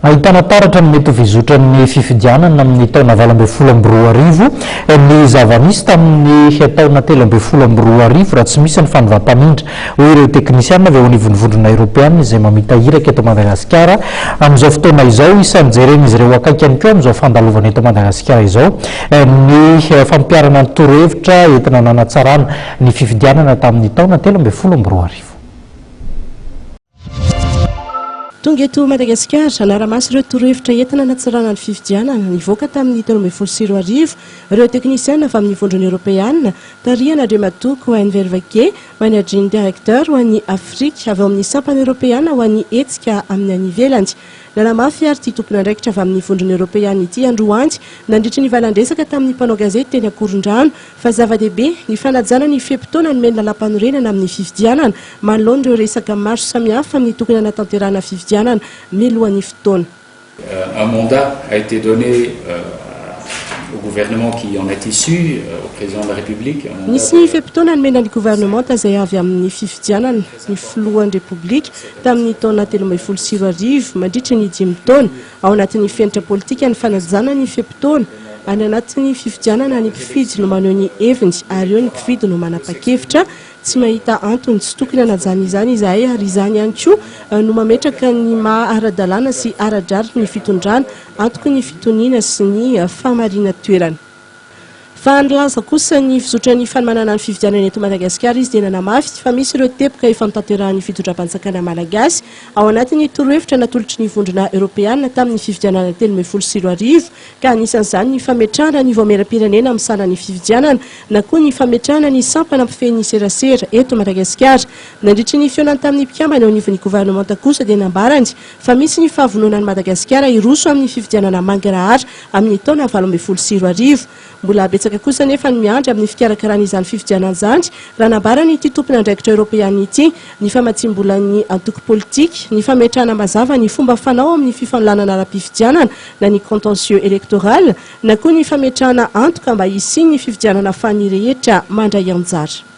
Ahitana taratra ny mety ho fizotran'ny fifidianana amin'ny taona 2018 ny zava-nisy tamin'ny taona 2013 raha tsy misy ny fanovam-pamindra, hoy ireo teknisiana avy eo anivon'ny Vondrona Eoropeana izay mamita iraka eto Madagasikara amin'izao fotoana izao. Isan'ny jeren'izy ireo akaiky ihany koa amin'izao fandalovana eto Madagasikara izao ny fampiharana ny torohevitra entina nanatsarana ny fifidianana tamin'ny taona 2013. Tonga eto Madagasikara, hanara-maso ireo torohevitra entina hanatsarana ny fifidianana, nivoaka tamin'ny 2013 ireo teknisiana avy amin'ny Vondrona Eoropeana, tarihan'Andriamatoa Koen Vervaeke, Managing Director ho an'i Afrika, avy ao amin'ny Sampana Eoropeana ho an'ny hetsika amin'ny any ivelany. Nanamafy ary ity tompon'andraikitra avy amin'ny Vondrona Eoropeana ity androany nandritry ny valan-dresaka tamin'ny mpanao gazety teny Ankorondrano fa zava-dehibe ny fanajana ny fe-potoana nomen'ny lalàmpanorenana amin'ny fifidianana manoloana ireo resaka maro samihafa amin'ny tokony hanatanterahana fifidianana mialohan'ny fotoana. Un mandat a été donné au gouvernement qui en est issu, au président de la République, un mandat Nisy ny fe-potoana nomena ny governemanta izay avy amin'ny fifidianana ny filohan'ny Repoblika tamin'ny taona 2013 mandritry ny dimy taona. Ao anatin'ny fenitra politika ny fanajana ny fe-potoana. Any anatin'ny fifidianana ny mpifidy no maneho ny heviny ary eo ny mpifidy no manapa-kevitra. Tsy mahita antony tsy tokony hanajana izany izahay ary izany ihany koa no mametraka ny maha ara-dalàna sy ara-drariny ny fitondrana, antoky ny fitoniana sy ny fahamarinan-toerana. Fa nilaza kosa ny fizotran'ny fanomanana ny fifidianana eto Madagasikara izy dia nanamafy fa misy ireo teboka efa notanterahan'ny fitondram-panjakana malagasy ao anatin'ny torohevitra natolotry ny Vondrona Eoropeana tamin'ny fifidianana 2013 ka anisan'izany ny fametrahana ny vaomieram-pirenena misahana ny fifidianana na koa ny fametrahana ny sampana mpifehy ny serasera eto Madagasikara. Nandritry ny fihaonany tamin'ny mpikambana eo anivon'ny governemanta kosa dia nambarany fa misy ny fahavononan'i Madagasikara hiroso amin'ny fifidianana mangarahara amin'ny taona 2018. Mbola betsaka kosa anefa ny miandry amin'ny fikarakarana izany fifidianana izany, raha nambaran'ity tompon'andraikitra eoropeanina ity, ny famatsiam-bolan'ny antoko politika, ny fametrahana mazava ny fomba fanao amin'ny fifanolanana ara-pifidianana na ny contentieux électoral, na koa ny fametrahana antoka mba hisian'ny fifidianana ahafahan'ny rehetra mandray anjara.